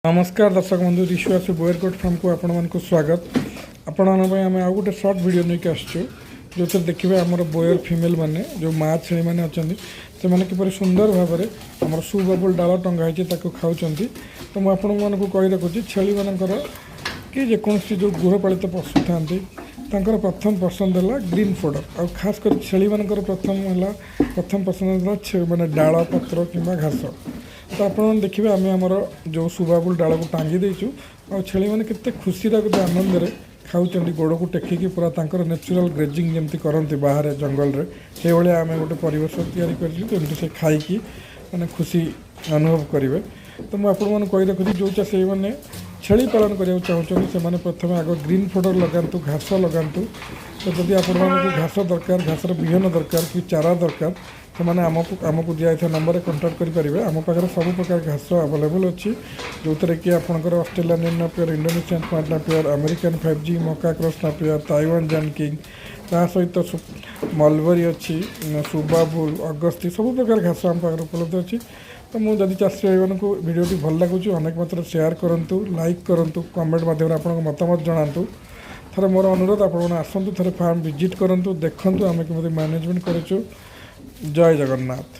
ନମସ୍କାର ଦର୍ଶକ ବନ୍ଧୁ, ରିଶୁଆସୁ ବୋୟର ଗୋଟ୍ ଫାର୍ମକୁ ଆପଣମାନଙ୍କୁ ସ୍ୱାଗତ। ଆପଣମାନଙ୍କ ପାଇଁ ଆମେ ଆଉ ଗୋଟେ ସର୍ଟ ଭିଡ଼ିଓ ନେଇକି ଆସିଛୁ, ଯେଉଁଥିରେ ଦେଖିବେ ଆମର ବୋୟର ଫିମେଲ୍ ମାନେ, ଯେଉଁ ମା ଛେଳିମାନେ ଅଛନ୍ତି, ସେମାନେ କିପରି ସୁନ୍ଦର ଭାବରେ ଆମର ସୁବାବୁଲ ଡାଳ ଟଙ୍ଗା ହେଇଛି, ତାକୁ ଖାଉଛନ୍ତି। ତ ମୁଁ ଆପଣମାନଙ୍କୁ କହି ରଖୁଛି, ଛେଳିମାନଙ୍କର କି ଯେକୌଣସି ଯେଉଁ ଗୃହପାଳିତ ପଶୁ ଥାନ୍ତି, ତାଙ୍କର ପ୍ରଥମ ପସନ୍ଦ ହେଲା ଗ୍ରୀନ୍ ଫୋଡ଼ର। ଆଉ ଖାସ୍ କରି ଛେଳିମାନଙ୍କର ପ୍ରଥମ ପସନ୍ଦ ହେଲା ମାନେ ଡାଳ ପତ୍ର କିମ୍ବା ଘାସ। ତ ଆପଣମାନେ ଦେଖିବେ, ଆମେ ଆମର ଯେଉଁ ସୁବାବୁଲ ଡାଳକୁ ଟାଙ୍ଗି ଦେଇଛୁ ଆଉ ଛେଳିମାନେ କେତେ ଖୁସିରେ, କେତେ ଆନନ୍ଦରେ ଖାଉଛନ୍ତି। ଗୋଡ଼କୁ ଟେକିକି ପୁରା ତାଙ୍କର ନ୍ୟାଚୁରାଲ୍ ଗ୍ରେଜିଂ ଯେମିତି କରନ୍ତି ବାହାରେ ଜଙ୍ଗଲରେ, ସେଇଭଳିଆ ଆମେ ଗୋଟେ ପରିବେଶ ତିଆରି କରିଛୁ, ଯେମିତି ସେ ଖାଇକି ମାନେ ଖୁସି ଅନୁଭବ କରିବେ। ତ ମୁଁ ଆପଣମାନଙ୍କୁ କହି ରଖୁଛି, ଯେଉଁ ଚାଷୀମାନେ ଛେଳି ପାଳନ କରିବାକୁ ଚାହୁଁଛନ୍ତି, ସେମାନେ ପ୍ରଥମେ ଆଗ ଗ୍ରୀନ୍ ଫୋଡ଼ର ଲଗାନ୍ତୁ, ଘାସ ଲଗାନ୍ତୁ। ତ ଯଦି ଆପଣମାନଙ୍କୁ ଘାସ ଦରକାର, ଘାସର ବିହନ ଦରକାର କି ଚାରା ଦରକାର, ସେମାନେ ଆମକୁ ଦିଆଯାଇଥିବା ନମ୍ବରରେ କଣ୍ଟାକ୍ଟ କରିପାରିବେ। ଆମ ପାଖରେ ସବୁ ପ୍ରକାର ଘାସ ଆଭେଲେବୁଲ୍ ଅଛି, ଯେଉଁଥିରେ କି ଆପଣଙ୍କର Australian napier, Indonesian smart napier, American 5G, ମକା କ୍ରସ୍ ନାପିୟର, ତାଇୱାନ ଜାନକିଙ୍ଗ, ତା ସହିତ ମଲବରୀ ଅଛି, ସୁବାବୁଲ, ଅଗସ୍ତି, ସବୁ ପ୍ରକାର ଘାସ ଆମ ପାଖରେ ଉପଲବ୍ଧ ଅଛି। ତ ମୁଁ ଯଦି ଚାଷୀ ଭାଇମାନଙ୍କୁ ଭିଡ଼ିଓଟି ଭଲ ଲାଗୁଛି, ଅନେକ ମାତ୍ରାରେ ସେୟାର କରନ୍ତୁ, ଲାଇକ୍ କରନ୍ତୁ, କମେଣ୍ଟ ମାଧ୍ୟମରେ ଆପଣଙ୍କ ମତାମତ ଜଣାନ୍ତୁ। ଥରେ ମୋର ଅନୁରୋଧ, ଆପଣମାନେ ଆସନ୍ତୁ, ଥରେ ଫାର୍ମ ଭିଜିଟ୍ କରନ୍ତୁ, ଦେଖନ୍ତୁ ଆମେ କେମିତି ମ୍ୟାନେଜମେଣ୍ଟ କରୁଛୁ। ଜୟ ଜଗନ୍ନାଥ।